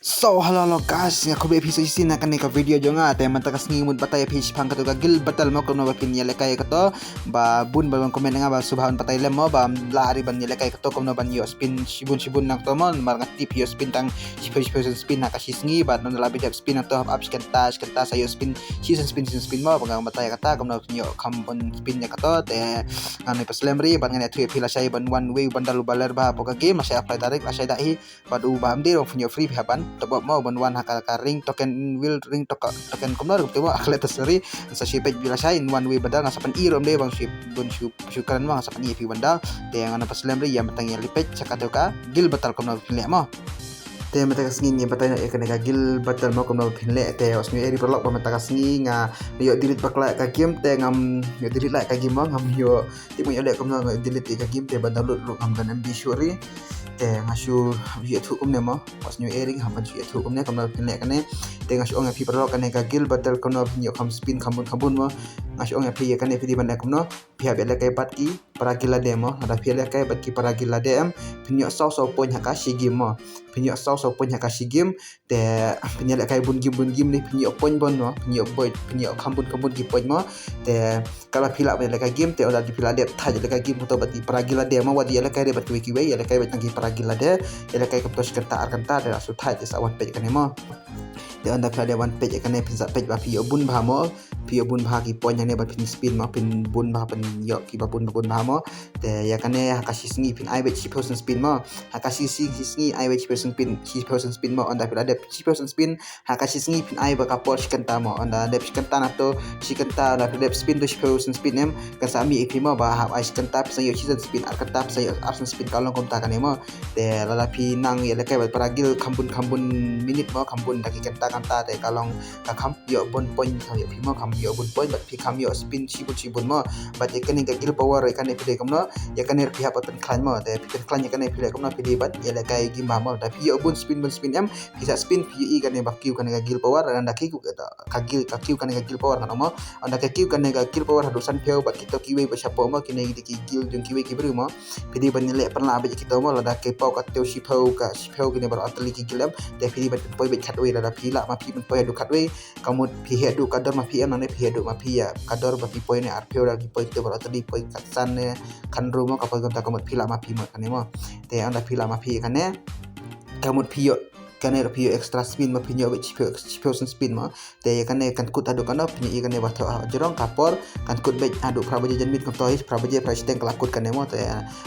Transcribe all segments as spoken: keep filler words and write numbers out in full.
So hello hello guys, nga khublei phi sa shisien na kane ka video jong nga. Te mynta ka sngi mut batai phi shaphang kato ka guild battle mo, kumno ba phin ïalehkai kato. Ba bun ba comment nga ba sngewbha ban batai lem mo, ba la ri ban ïalehkai kato kumno ban ïoh spin shibun shibun na kato mo. Mar nga tip ïoh spin tang shiphew shiphew spin na ka shi sngi, bad nang la bit spin na to hap ap shi kynta shi kynta sa ïoh spin, shi spin shi spin mo. Ba nga batai kata kumno phin ïoh kham bun spin ïa kato. Te ngan ïa pynslem ri bad ngan ïathuh ïa phi lashai ban wan wei ban da u ba ler ba hapoh ka game, lashai apply direct, lashai da hi. Bad u ba ym dei ruh phin ïoh free, phi hap ban top up mo ban wan ha ka, ka ring token, wheel ring token, token kumno ruh te mo, ak leh ta sorry. Sa shu peit beit lashai, in wan wei ban da, nga sa pyni ruh ym dei ban shu, ban shu, shu kren mo, nga sa pyni phi ban da. Te ngan ïa pynslem ri ïa mynta ngi ïa leit peit sha kato ka guild battle kumno phin leh mo. Te mynta ka sngi ngi batai ïa kane ka guild battle mo kumno phin leh. Te wat sngew ïa ri paralok ba mynta ka sngi nga ïoh delete bakla ka game, te ngam ïoh delete la ka game mo, ngam ïoh tip nga ïoh leh kumno nga delete ka game, te ban download ruh ngam don M B shuh ri. Te nga shu ïathuh kumne mo, wat sngew ïa ri, ngam ban shu ïathuh kumne kumno phin leh kane. Te nga shu ong ïa phi paralok, kane ka guild battle kumno phin ïoh kham spin kham bun kham bun mo. Nga shu ong ïa phi ïa kane phi dei ban leh kumno, phi hap ïalehkai bad ki para guild lade mo. Lada phi ïalehkai bad ki para guild lade em, phin ïoh saw saw point ha ka shi game mo. Phin ïoh saw saw point ha ka shi game. Te phin ïalehkai bun game bun game ne phin ïoh point bun mo, phin ïoh point, phin ïoh kham bun kham bun ki point mo. Te ka la phi lah ban ïalehkai game, te ynda phi la dep thait ïalehkai game kumto bad ki para guild lade mo, wat ïalehkai re bad kiwei kiwei, ïalehkai bad tang ki para guild lade. Ïalehkai kumto shi kynta ar kynta, te la shu thait, te sa wan peit kane mo. Te ynda phi la dep wan peit kane, phin sa peit ba phi ïoh bun bha mo. Phi ïoh bun bha ki point hangne bad phin spin mo, phin bun bha, phin ïoh ki ba bun ba bun bha mo. Te ïa kane ha ka shi sngi phin ai beit shiphew spin mo. Ha ka shi sngi, shi sngi ai beit shiphew spin, shiphew spin mo. Ynda phi la dep shiphew spin ha ka shi sngi phin ai beit ka por shi kynta mo. Ynda dep shi kynta na to, shi kynta ynda phi dep spin to shiphew spin em, kan sa mih ïa phi mo, ba hap ai shi kynta phin sa ïoh shi spin, ar kynta phin sa ïoh ar spin, ka long kumta kane mo. Te lada phi nang ïalehkai bad para guild kham bun kham bun minit mo, kham bun da ki kynta kynta, te ka long ka kham ïoh bun point, kham ïoh phi mo, kham ïoh bun point bad phi kham ïoh spin shibun shibun mo. Bad ïa kane ka guild power ïa kane phi dei kumno, ïa kane phi hap ban pynkhlaiñ mo. Te phi pynkhlaiñ ïa kane phi leh kumno, phi dei ban ïalehkai game bha mo. Da phi ïoh bun spin bun spin em, phi sa spin phi ïohi kane ba kiew kane ka guild power, ynda ka kiew ka guild, ka kiew kane ka guild power ngan ong mo. Ynda ka kiew kane ka guild power haduh sanphew bad kito kiwei ba shapoh mo, kine ki dei ki guild jong kiwei ki briew mo. Phi dei ban ïaleh pynlah beit ïa kito mo, lada ki paw katto shiphew, ka shiphew kine baroh artylli ki guild em, te phi dei ban pynpoi beit khatwei. Lada phi lah ma phi pynpoi haduh khatwei, ka mut phi heh duh ka dor ma phi em, nangne phi heh duh ma phi ïa ka dor ba phi poi ne arphew, da ki poi kito baroh artylli, poi khatsan ne khanru mo, ka poi kumta, ka mut phi lah ma phi mo kane mo. Te ynda phi lah ma phi kane, ka mut phi ïoh kane, phi ïoh extra spin mo, phi ïoh beit shiphew, shiphew spin mo. Te ïa kane kan kut haduh katno, phi ïohi kane ba thoh ha jrong ka por kan kut beit haduh phra baje janmiet, kumto hi phra baje phra shiteng ka la kut kane mo. Te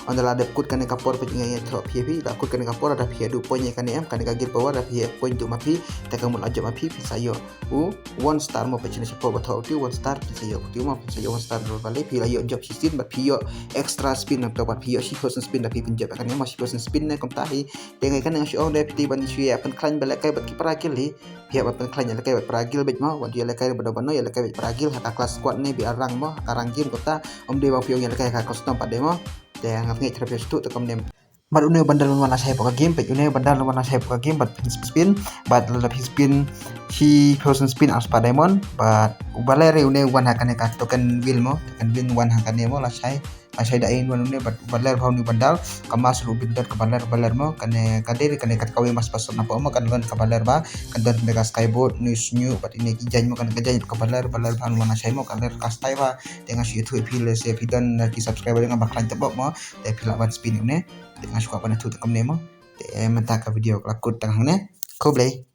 ynda la dep kut kane ka por, phi ïohi thoh phi, phi la kut kane ka por, da phi heh duh point ïa kane em, kane ka guild power, da phi heh point duh ma phi, te ka mut la jop ma phi, phin sa ïoh u one star mo. Peit shane shapoh ba thoh utu one star, phin sa ïoh utu mo, phin sa ïoh one star. Balei? Phi la ïoh jop shisien bad phi ïoh extra spin, kumto bad phi ïoh shiphew spin, da phi pynjop ïa kane mo, shiphew spin ne kumta hi. Te nga ïa kane nga shu ong da phi dei ban shu ïa pynkhlaiñ ba lehkai bad ki para guild hi. Phi hap ban pynkhlaiñ ïalehkai bad para guild beit mo, wat ïalehkai bad bano, ïalehkai bad para guild ha ka clash squad ne ba rank mo, ha ka rank game kumta. Ym dei ba phi ong ïalehkai ha ka custom pat de mo. Te nga ngeit thrang phi shu tuh te kumne. Bad une u bundle un wan lashai hapoh ka game, peit une u bundle un wan lashai hapoh ka game bad phin spin, bad lada phi spin shiphew spin, ar spah diamond, bad u ba ler une u wan ha kane ka token wheel mo, token wheel wan ha kane mo lashai. Lashai da in wan une, bad u ba ler bha une u bundle, ka mask ruh bit dot ka ba ler, ba ler mo, kane ka dei kane ka kawei mask ba sot na pdeng mo, kan don ka ba ler bha, kan don kane ka skyboard, news new, bad ine ki jaiñ mo, kane ka jaiñ ka ba ler, ba ler bha, un wan lashai mo, ka ler ka style bha. Te nga shu ïathuh ïa phi lehse phi don ki subscriber jong nga ba khlaiñ tbok mo, te phi lah ban spin une. Te nga shu kwah ban ïathuh te kumne mo. Te mynta ka video ka la kut tang hangne. Khublei.